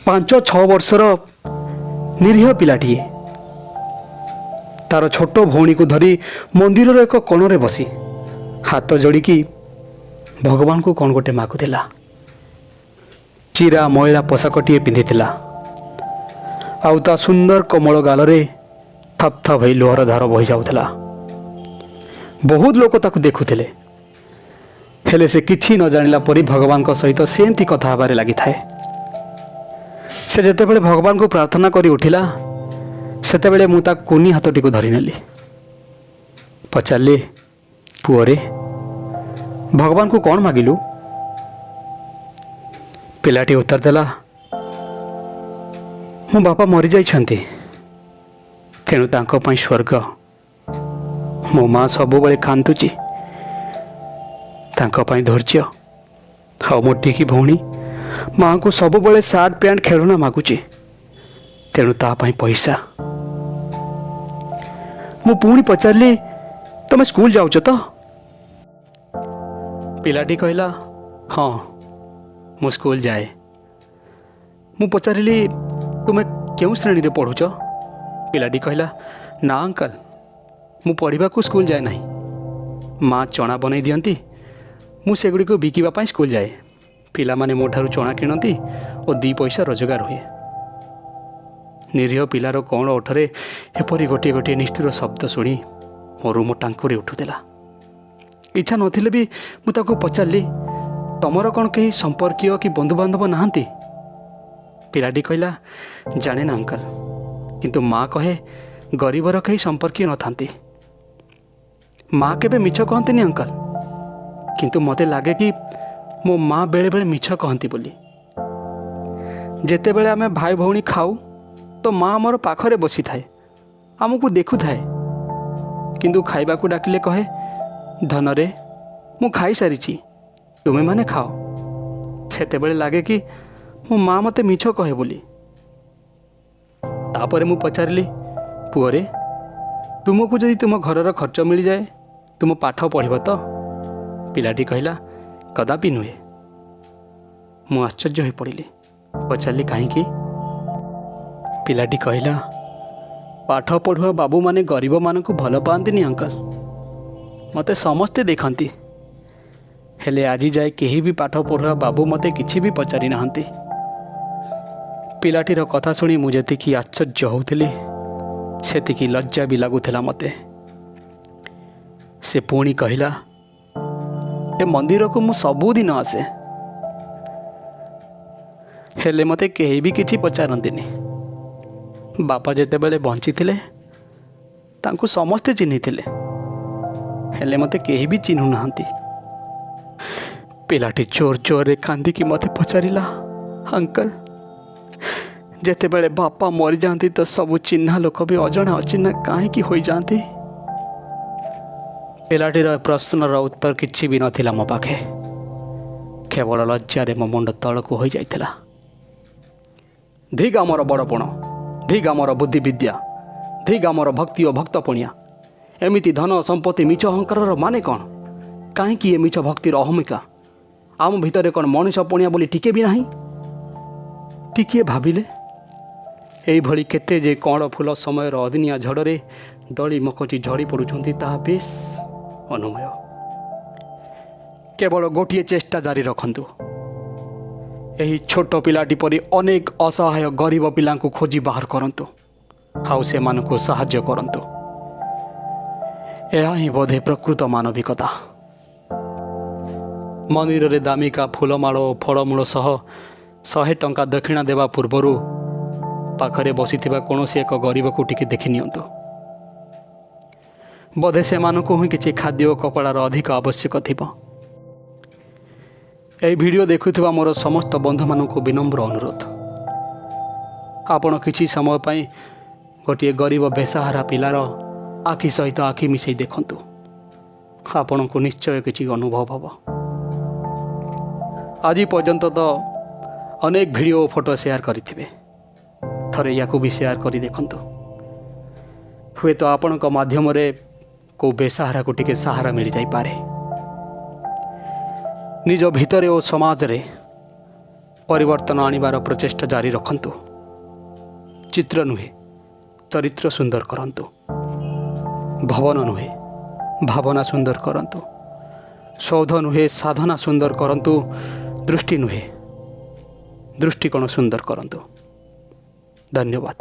5-6 ବର୍ଷର ନିରୀହ ପିଲାଟିଏ ତାର ଛୋଟ ଭଉଣୀକୁ ଧରି ମନ୍ଦିରର ଏକ କୋଣରେ ବସି ହାତ ଯୋଡ଼ିକି ଭଗବାନଙ୍କୁ କ'ଣ ଗୋଟେ ମାଗୁଥିଲା। ଚିରା ମଇଳା ପୋଷାକଟିଏ ପିନ୍ଧିଥିଲା ଆଉ ତା ସୁନ୍ଦର କୋମଳ ଗାଲରେ ଥପ୍ ଥପ୍ ହେଇ ଲୁହର ଧାର ବହି ଯାଉଥିଲା। ବହୁତ ଲୋକ ତାକୁ ଦେଖୁଥିଲେ, ହେଲେ ସେ କିଛି ନ ଜାଣିଲା ପରି ଭଗବାନଙ୍କ ସହିତ ସେମିତି କଥା ହେବାରେ ଲାଗିଥାଏ। ସେ ଯେତେବେଳେ ଭଗବାନଙ୍କୁ ପ୍ରାର୍ଥନା କରି ଉଠିଲା, ସେତେବେଳେ ମୁଁ ତା କୁନି ହାତଟିକୁ ଧରିନେଲି। ପଚାରିଲି, "ପୁଅରେ, ଭଗବାନଙ୍କୁ କ'ଣ ମାଗିଲୁ?" ପିଲାଟି ଉତ୍ତର ଦେଲା, "ମୋ ବାପା ମରିଯାଇଛନ୍ତି, ତେଣୁ ତାଙ୍କ ପାଇଁ ସ୍ୱର୍ଗ। ମୋ ମା ସବୁବେଳେ କାନ୍ଦୁଛି, ତାଙ୍କ ପାଇଁ ଧୈର୍ଯ୍ୟ। ଆଉ ମୋ ଟିକି ଭଉଣୀ ମାଆଙ୍କୁ ସବୁବେଳେ ସାର୍ଟ, ପ୍ୟାଣ୍ଟ, ଖେଳନା ମାଗୁଛି, ତେଣୁ ତା ପାଇଁ ପଇସା।" ମୁଁ ପୁଣି ପଚାରିଲି, "ତମେ ସ୍କୁଲ ଯାଉଛ ତ?" ପିଲାଟି କହିଲା, "ହଁ, ମୁଁ ସ୍କୁଲ ଯାଏ।" ମୁଁ ପଚାରିଲି, "ତୁମେ କେଉଁ ଶ୍ରେଣୀରେ ପଢ଼ୁଛ?" ପିଲାଟି କହିଲା, "ନା ଅଙ୍କଲ, ମୁଁ ପଢ଼ିବାକୁ ସ୍କୁଲ ଯାଏ ନାହିଁ। ମା ଚଣା ବନେଇ ଦିଅନ୍ତି, ମୁଁ ସେଗୁଡ଼ିକୁ ବିକିବା ପାଇଁ ସ୍କୁଲ ଯାଏ। ପିଲାମାନେ ମୋ ଠାରୁ ଚଣା କିଣନ୍ତି ଓ 2 ପଇସା ରୋଜଗାର ହୁଏ।" ନିରୀହ ପିଲାର କଅଁଳ ଓଠରେ ଏପରି ଗୋଟିଏ ଗୋଟିଏ ନିଷ୍ଠୁର ଶବ୍ଦ ଶୁଣି ମୋ ରୁମ ଟାଙ୍କୁରି ଉଠୁଥିଲା। ଇଚ୍ଛା ନଥିଲେ ବି ମୁଁ ତାକୁ ପଚାରିଲି, "ତମର କ'ଣ କେହି ସମ୍ପର୍କୀୟ କି ବନ୍ଧୁବାନ୍ଧବ ନାହାନ୍ତି?" ପିଲାଟି କହିଲା, "ଜାଣେ ନା ଅଙ୍କଲ, କିନ୍ତୁ ମା କହେ ଗରିବର କେହି ସମ୍ପର୍କୀୟ ନଥାନ୍ତି। ମା କେବେ ମିଛ କହନ୍ତିନି ଅଙ୍କଲ, କିନ୍ତୁ ମୋତେ ଲାଗେ କି ମୋ ମା ବେଳେବେଳେ ମିଛ କହନ୍ତି ବୋଲି। ଯେତେବେଳେ ଆମେ ଭାଇ ଭଉଣୀ ଖାଉ ତ ମା ଆମର ପାଖରେ ବସିଥାଏ, ଆମକୁ ଦେଖୁଥାଏ। କିନ୍ତୁ ଖାଇବାକୁ ଡାକିଲେ କହେ, 'ଧନରେ, ମୁଁ ଖାଇସାରିଛି, ତୁମେମାନେ ଖାଅ।' ସେତେବେଳେ ଲାଗେ କି ମୋ ମା ମୋତେ ମିଛ କହେ ବୋଲି।" ତାପରେ ମୁଁ ପଚାରିଲି, "ପୁଅରେ, ତୁମକୁ ଯଦି ତୁମ ଘରର ଖର୍ଚ୍ଚ ମିଳିଯାଏ, ତୁମ ପାଠ ପଢ଼ିବ ତ?" ପିଲାଟି କହିଲା, "କଦାପି ନୁହେଁ।" ମୁଁ ଆଶ୍ଚର୍ଯ୍ୟ ହୋଇପଡ଼ିଲି। ପଚାରିଲି, "କାହିଁକି?" ପିଲାଟି କହିଲା, "ପାଠ ପଢ଼ୁଆ ବାବୁମାନେ ଗରିବମାନଙ୍କୁ ଭଲ ପାଆନ୍ତିନି ଅଙ୍କଲ। ମୋତେ ସମସ୍ତେ ଦେଖନ୍ତି, ହେଲେ ଆଜି ଯାଏ କେହି ବି ପାଠ ପଢ଼ୁଆ ବାବୁ ମୋତେ କିଛି ବି ପଚାରି ନାହାନ୍ତି।" ପିଲାଟିର କଥା ଶୁଣି ମୁଁ ଯେତିକି ଆଶ୍ଚର୍ଯ୍ୟ ହେଉଥିଲି, ସେତିକି ଲଜ୍ଜା ବି ଲାଗୁଥିଲା ମୋତେ। ସେ ପୁଣି କହିଲା, "ଏ ମନ୍ଦିରକୁ ମୁଁ ସବୁଦିନ ଆସେ, ହେଲେ ମୋତେ କେହି ବି କିଛି ପଚାରନ୍ତିନି। ବାପା ଯେତେବେଳେ ବଞ୍ଚିଥିଲେ, ତାଙ୍କୁ ସମସ୍ତେ ଚିହ୍ନିଥିଲେ, ହେଲେ ମୋତେ କେହି ବି ଚିହ୍ନୁନାହାନ୍ତି।" ପିଲାଟି ଜୋର ଜୋରରେ କାନ୍ଦିକି ମୋତେ ପଚାରିଲା, "ଅଙ୍କଲ, ଯେତେବେଳେ ବାପା ମରିଯାଆନ୍ତି ତ ସବୁ ଚିହ୍ନା ଲୋକ ବି ଅଜଣା ଅଚିହ୍ନା କାହିଁକି ହୋଇଯାଆନ୍ତି?" ପିଲାଟିର ପ୍ରଶ୍ନର ଉତ୍ତର କିଛି ବି ନଥିଲା ମୋ ପାଖେ। କେବଳ ଲଜ୍ଜାରେ ମୋ ମୁଣ୍ଡ ତଳକୁ ହୋଇଯାଇଥିଲା। ଧିକ୍ ଆମର ବଡ଼ପଣ, ଧିକ୍ ଆମର ବୁଦ୍ଧିବିଦ୍ୟା, ଧିକ୍ ଆମର ଭକ୍ତି ଓ ଭକ୍ତପଣିଆ। ଏମିତି ଧନ ସମ୍ପତ୍ତି, ମିଛ ଅହଙ୍କାରର ମାନେ କ'ଣ? କାହିଁକି ଏ ମିଛ ଭକ୍ତିର ଅହମିକା? ଆମ ଭିତରେ କ'ଣ ମଣିଷ ପଣିଆ ବୋଲି ଟିକେ ବି ନାହିଁ? ଟିକିଏ ଭାବିଲେ ଏଇଭଳି କେତେ ଯେ କଅଁଳ ଫୁଲ ସମୟର ଅଦିନିଆ ଝଡ଼ରେ ଦଳି ମକଚି ଝଡ଼ି ପଡ଼ୁଛନ୍ତି, ତାହା ବେଶ ଅନୁମେୟ। କେବଳ ଗୋଟିଏ ଚେଷ୍ଟା ଜାରି ରଖନ୍ତୁ। ଏହି ଛୋଟ ପିଲାଟି ପରି ଅନେକ ଅସହାୟ ଗରିବ ପିଲାଙ୍କୁ ଖୋଜି ବାହାର କରନ୍ତୁ ଆଉ ସେମାନଙ୍କୁ ସାହାଯ୍ୟ କରନ୍ତୁ। ଏହା ହିଁ ବୋଧେ ପ୍ରକୃତ ମାନବିକତା। ମନ୍ଦିରରେ ଦାମିକା ଫୁଲମାଳ ଓ ଫଳମୂଳ ସହ 100 ଟଙ୍କା ଦକ୍ଷିଣା ଦେବା ପୂର୍ବରୁ ପାଖରେ ବସିଥିବା କୌଣସି ଏକ ଗରିବକୁ ଟିକେ ଦେଖି ନିଅନ୍ତୁ। ବୋଧେ ସେମାନଙ୍କୁ ହିଁ କିଛି ଖାଦ୍ୟ ଓ କପଡ଼ାର ଅଧିକ ଆବଶ୍ୟକ ଥିବ। ଏହି ଭିଡ଼ିଓ ଦେଖୁଥିବା ମୋର ସମସ୍ତ ବନ୍ଧୁମାନଙ୍କୁ ବିନମ୍ର ଅନୁରୋଧ, ଆପଣ କିଛି ସମୟ ପାଇଁ ଗୋଟିଏ ଗରିବ ବେସାହାରା ପିଲାର ଆଖି ସହିତ ଆଖି ମିଶାଇ ଦେଖନ୍ତୁ। ଆପଣଙ୍କୁ ନିଶ୍ଚୟ କିଛି ଅନୁଭବ ହେବ। ଆଜି ପର୍ଯ୍ୟନ୍ତ ତ ଅନେକ ଭିଡ଼ିଓ ଓ ଫଟୋ ସେୟାର କରିଥିବେ, ଥରେ ୟାକୁ ବି ସେୟାର କରି ଦେଖନ୍ତୁ। ହୁଏତ ଆପଣଙ୍କ ମାଧ୍ୟମରେ କେଉଁ ବେସାହାରାକୁ ଟିକେ ସାହାରା ମିଳିଯାଇପାରେ। ନିଜ ଭିତରେ ଓ ସମାଜରେ ପରିବର୍ତ୍ତନ ଆଣିବାର ପ୍ରଚେଷ୍ଟା ଜାରି ରଖନ୍ତୁ। ଚିତ୍ର ନୁହେଁ, ଚରିତ୍ର ସୁନ୍ଦର କରନ୍ତୁ। ଭବନ ନୁହେଁ, ଭାବନା ସୁନ୍ଦର କରନ୍ତୁ। ସୌଧ ନୁହେଁ, ସାଧନା ସୁନ୍ଦର କରନ୍ତୁ। ଦୃଷ୍ଟି ନୁହେଁ, ଦୃଷ୍ଟିକୋଣ ସୁନ୍ଦର କରନ୍ତୁ। ଧନ୍ୟବାଦ।